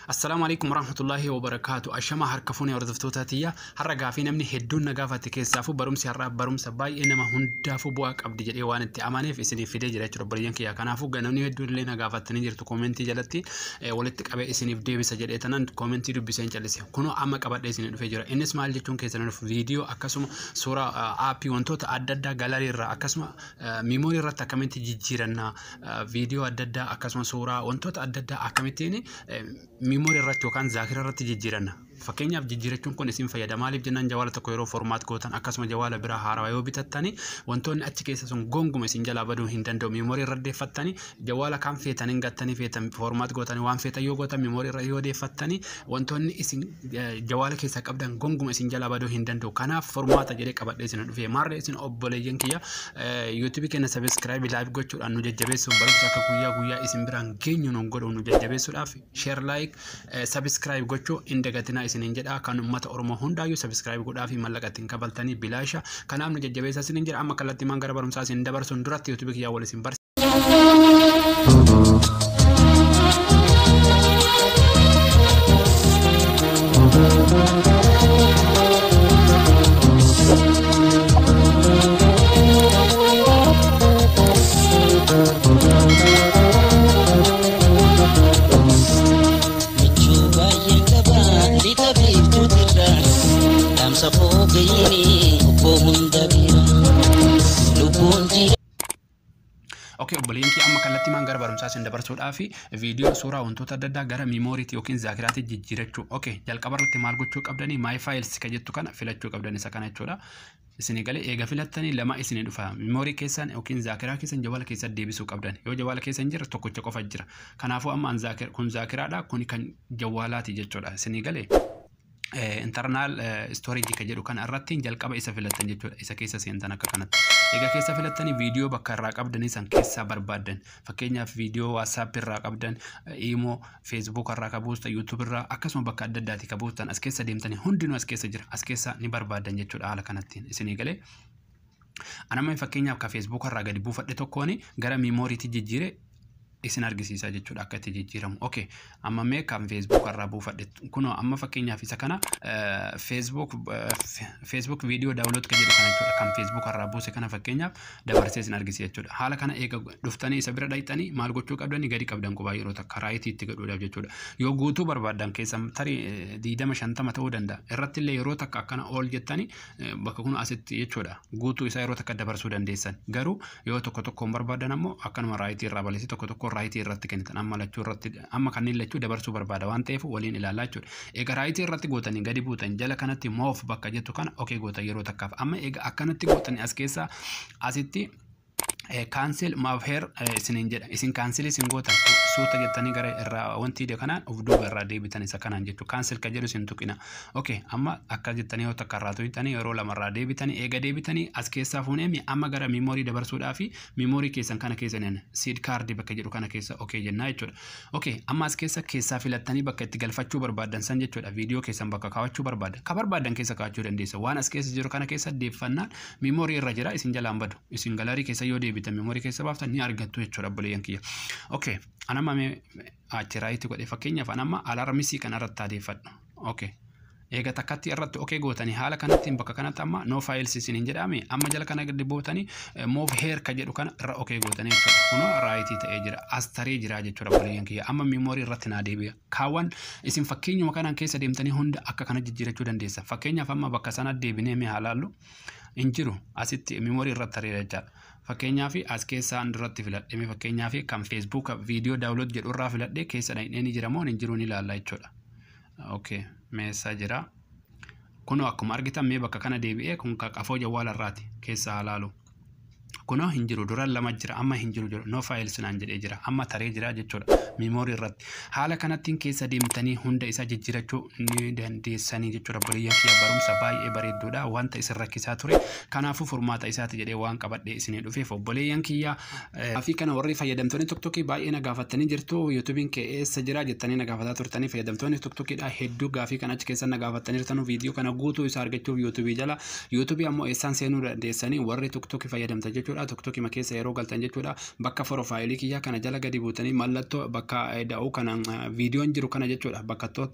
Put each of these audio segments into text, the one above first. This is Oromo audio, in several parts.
Assalaamu alaikum warahmatullahi wabarakaatu. Ashama harka fuunee hordoftoota tiyya, har'a gaafii namni hedduun na gaafate keessaafuu barumsi har'aa barumsa baay'ee nama hundaafuu bu'aa qabdi jedhee waan itti amaneef isiniif fidee jira jechuudha, obboleeyyan kiyya. Kanaafuu namni hedduun illee na gaafattanii jirtu, koomentii jalatti walitti qabee isiniif deebisa jedhee tanan koomentii dubbisee hin callise. Kunoo amma qabadhee isinii dhufee jira. Innis maal jechuun keessan dhufu, viidiyoo akkasuma suuraa, aappii, wantoota adda addaa galarii irraa akkasuma miimoorii irratti akkamitti jijjiirannaa, viidiyoo adda addaa akkasuma suuraa, wantoota adda addaa akkamittiin miimoorii irratti yookaan zaakira irratti jijjiiranna. Fakkeenyaaf, jijjiirachuun kun isin fayyada. Maaliif jennaan, jawaala tokko yeroo format gootan akkasuma jawaala biraa haarawaa yoo bitattani, wantoonni achi keessa sun gonguma isin jalaa baduu hin danda'u. Miimoorii irra deeffattani jawaala kan feetan hin gattanii, feetan format gootanii, waan feetan yoo gootan, miimoorii irra yoo deeffattani, wantoonni isin jawaala keessa qabdan gonguma isin jalaa baduu hin danda'u. Kanaaf formaata jedhee qabadhee isin dhufe. Maarree isin obboleeyyan kiyya, yuutuubii keenya subscribe, like gochuudhaan nu jajjabeessuuf, barumsa akka guyyaa guyyaa isin biraan geenyu nu godhu nu jajjabeessuudhaaf share, like, subscribe gochuu hin dagatinaa isiniin jedha. Kan uummata Oromoo hundaayyuu subscribe godhaa fi mallaqa ittiin kabaltanii bilaasha. Kanaaf nu jajjabeessaa isiniin jedha. Amma kallattii maan gara barumsaa isin dabarsuun duratti yuutuubii kiyyaa wal isin barsiisa. Michuu baay'een qaba lixa biiftuutirra, dhaamsa foogayini obbo hunda bira lubbuun jira. Okay, obboleeyyan kiyya, amma kallattii maan gara barumsaa isin dabarsuudhaaf, viidiyoo, suuraa, wantoota adda addaa gara miimooriitti yookiin zaakiraatti jijjiirachuu. Okay, jalqaba irratti maal gochuu qabdanii? My files ka jettu kana filachuu qabdan, isa kana jechuudha. Isinii galee? Eega filattanii lama isinii dhufa. Miimoorii keessan yookiin zaakiraa keessan jawaala keessa deebisuu qabdan. Yoo jawaala keessa hin jirre, tokkicha qofa jira. Kanaafuu amma kun zaakiraadha, kun kan jawaalaati jechuudha. Isinii galee? Internal storage ka jedhu kana irratti jalqaba isa filattan jechuudha. Isa keessa seentan akka kanatti. Egaa keessa filattanii viidiyoo bakka irraa qabdanii san keessaa barbaaddan. Fakkeenyaaf, viidiyoo WhatsApp irraa qabdan, Imo, Facebook irraa ka buustan, YouTube irraa akkasuma bakka adda addaati ka buustan, as keessa deemtanii hundinuu as keessa jira. As keessa ni barbaaddan jechuudha haala kanattiin. Isinii galee? Anamma fakkeenyaaf ka Facebook irraa gadi buufadhe tokkoon gara miimooriitti jijjiire isin argisiisa jechuudha akka itti jijjiiramu. Okay, amma mee kan Facebook irraa buufadhe kunoo amma fakkeenyaaf isa kana, Facebook viidiyoo download kan jedhu kana jechuudha. Kan Facebook irraa buuse kana fakkeenyaaf dabarsee isin argisiisa jechuudha. Haala kana eega dhuftanii isa bira dhaqxanii maal gochuu qabdanii? Gadi qabdan qubaa yeroo takka raayitii itti godhuudhaaf jechuudha. Yoo guutuu barbaaddan keessa tarii 20 50 ta'uu danda'a. Irratti illee yeroo takka akkana ol jettanii bakka kun asitti jechuudha. Guutuu isaa yeroo takka dabarsuu dandeessan. Garuu yoo tokko tokkoon barbaadan ammoo akkanuma raayitii irraa balleessi, tokko tokko raayitii irratti kennitan. Amma lachuu irratti, amma kanneen lachuu dabarsuu barbaada waan ta'eef waliin ilaalaa jechuudha. Egaa raayitii irratti gootanii gadi buutan, jala kanatti move bakka jettu kana okay gootan yeroo takkaaf. Amma egaa akkanatti gootanii as keessa asitti cancel move here isiniin jedha. Isin cancel isin gootan, suuta jettanii gara irraa wanti kanaan of duuba irraa deebitan isa kanaan jechuudha. Cancel ka jedhu isin tuqina. Okay, amma akka jettanii yoo takka irraa tuqxanii, yeroo lama irraa deebitanii, eega deebitanii as keessaa fuunee amma gara miimoorii dabarsuudhaaf miimoorii keessan kana keessa neen SD card bakka jedhu kana keessa okay jennaa jechuudha. Okay, amma as keessa keessaa filattanii bakka itti galfachuu barbaadan san jechuudha. Viidiyoo keessan bakka kaawwachuu barbaadan. Ka barbaadan keessa kaawwachuu dandeessa. Waan as keessa jiru kana keessa deeffannaan miimoorii irra jira, isin jalaan badu. Isin galarii keessa yoo deebitan, miimoorii keessa baaftan, ni argattu jechuudha, obboleeyyan kiyya. Okay, anamma mee achi raayitii godhe, fakkeenyaaf anamma alaarmisii kana irratti adeeffadhu. Okay. Eega takkatti irratti okay gootanii haala kanattiin bakka kanatti amma no files isin hin jedhame, amma jala kana gadi buutanii move here ka jedhu kana irra okay gootanii jechuudha. Kunoo raayitii ta'ee jira. As taree jira jechuudha, obboleeyyan kiyya. Amma miimoorii irratti naa deebi'a. Kaawwan isin fakkeenyuma kanaan keessa deemtanii hunda akka kana jijjiirachuu dandeessa. Fakkeenyaaf, amma bakka sana deebinee mee haa laallu. Hin jiru, asitti miimoorii irratti tareera jechaadha. Fakkeenyaaf, as keessaa duratti filadhe, fakkeenyaaf kan Facebook viidiyoo download jedhu irraa filadhe keessa dhaqnee ni jira moo hin jiru ni ilaalla jechuudha. Okay, meessaa jira. Kunoo akkuma argitan mee bakka kana deebi'ee kun qafoo jawwaala irraati keessa haa laalu. Kunoo hin jiru, duraan lama jira, amma hin jiru, no files naan jedhee jira, amma taree jira jechuudha miimoorii irratti. Haala kanattiin keessa deemtanii hunda isaa jijjiirachuu ni dandeessanii jechuudha, obboleeyyan kiyya. Barumsa baay'ee bareedduudha wanta isin rakkisaa ture. Kanaafuu furmaata isaati jedhee waan qabadhee isinii dhufeef, obboleeyyan kiyya. Fi kana warri fayyadamtoonni tiktokii baay'ee na gaafattanii jirtu, yuutuubiin kee eessa jira jettanii na gaafataa turtanii, fayyadamtoonni tiktokiidha hedduu gaafii kana achi keessa na gaafattanii jirtanu. Viidiyoo kana guutuu isaa argachuuf yuutuubii jala, yuutuubii ammoo eessaan seenuu dandeessanii warri tiktokii fayyadamta jechuudha. jechuudha. TikTokima keessa yeroo galtan jechuudha, bakka profile kiyyaa kana jala gadi buutanii mallattoo bakka da'uu kana viidiyoon jiru kana jechuudha. Bakka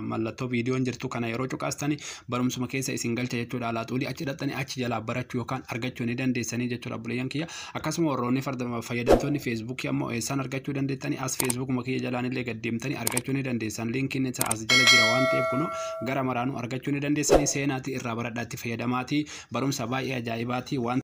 mallattoo viidiyoon jirtu kana yeroo cuqaastanii barumsuma keessa isin galcha jechuudha. Alaaxuulii achi dhaqxanii achi jalaa barachuu yookaan argachuu ni dandeessanii jechuudha, obboleeyyan kiyya. Akkasuma warroonni fayyadamtoonni Feesbuukii ammoo eessaan argachuu dandeettanii? As Feesbuukuma kiyya jalaan illee gad deemtanii argachuu ni dandeessan. Linkiin isaa as jala jira waan ta'eef, kunoo gara maraanuu argachuu ni dandeessanii. Seenaatii irraa baradhaatti fayyadamaatii, barumsa baay'ee ajaa'ibaati waan.